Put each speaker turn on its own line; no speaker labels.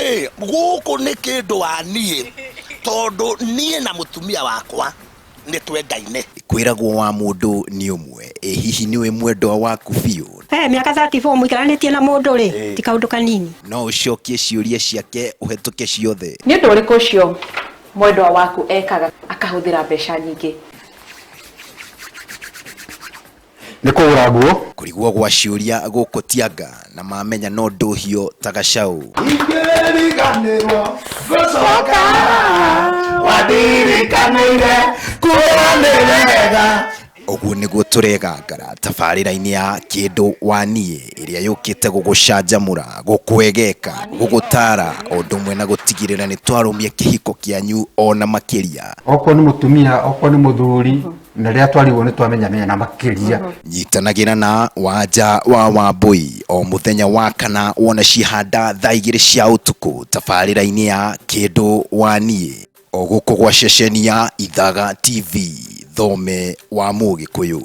Ĩĩ, gũkũ nĩ kĩndũ wa niĩ tondũ niĩ na mũtumia wakwa nĩ twendaine.
Kwĩragwo wa mũndũ nĩ ũmwe, ĩ hihi nĩũĩ mwendwa waku biũ?
He mĩaka 34 mũikaranĩtie na mũndũ rĩ, ti kaũndũ kanini.
No ũcokie ciũria ciake ũhetũke ciothe?
Nĩ ũndũ ũrĩkũ ũcio mwendwa waku ekaga akahũthĩra mbeca nyingĩ?
Nĩ kũgũra nguo.
Kũrigwo gwa ciũria gũkũ ti anga na mamenya no ndũhio ta gacaũ.
Ingĩriganĩrwo gũcoka wandirikanĩire kuona nĩ wega.
Ũguo nĩguo tũregangara tabarĩra-inĩ ya Kĩndũ wa Niĩ ĩrĩa yũkĩte gũgũcanjamũra, gũkwegeka, gũgũtara o ũndũ ũmwe na gũtigĩrĩra nĩ twarũmia kĩhiko kĩanyu ona makĩria.
Okorwo nĩ mũtumia, okorwo nĩ mũthuri, na rĩrĩa twarigwo nĩ twamenya na makĩria.
Nyitanagĩra na Wanja wa Wambũi o mũthenya wa kana wona ciahanda thaa igĩrĩ cia ũtukũ tabarĩra-inĩ ya Kĩndũ wa Niĩ o gũkũ gwa ceceni ya Ithaga TV thome wa Mũgĩkũyũ.